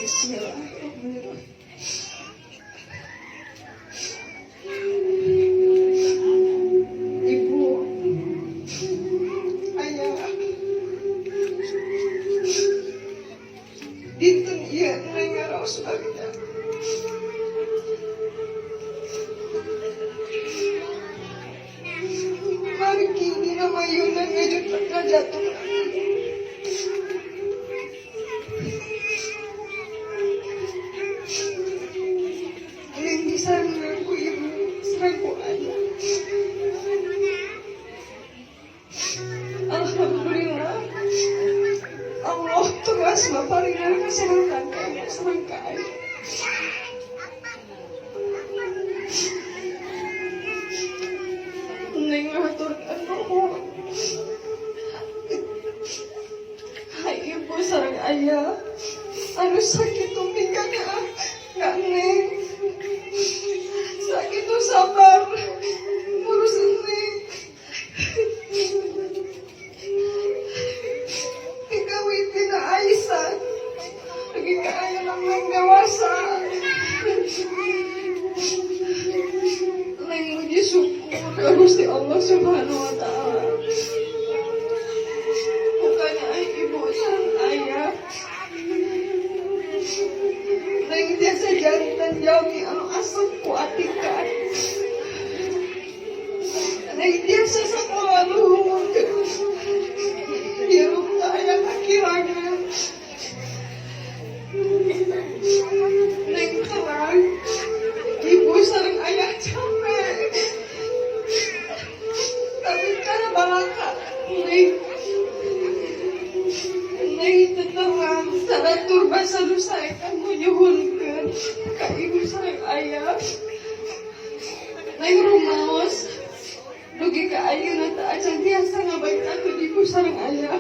Bismillahirrahmanirrahim. Ibu, ayah, dinten ieu neng ngaraos bagja. Margi dina mayunan ngajatuh. Neng disarengan ku ibu, sareng ku ayah. Alhamdulillah, Allah terus maparinan kesehatan ka ibu sareng ka ayah. Neng ngahaturkeun nuhun. Hai ibu sareng ayah, anu sakitu mikanyaah ka neng. Sakitu sabar ngurus neng. Ikawitina Aisyah, dugi ka ayeuna neng dewasa. Neng muji syukur ka Gusti Allah Subhanahu wa Ta'ala. Bukannya ibu sareng ayah, neng tiasa janten jalmi anu asup ku atikan. Neng tiasa sakola luhur. Hirup teu aya kakirangan. Neng terang, ibu sareng ayah capek. Tapi karena balaka neng, neng terang sanatur basa nu sae kanggo nyuhunkeun ka ibu sareng ayah. Neng rumaos dugi ka ayeuna teh acan tiasa ngabaitakeun ibu sareng ayah.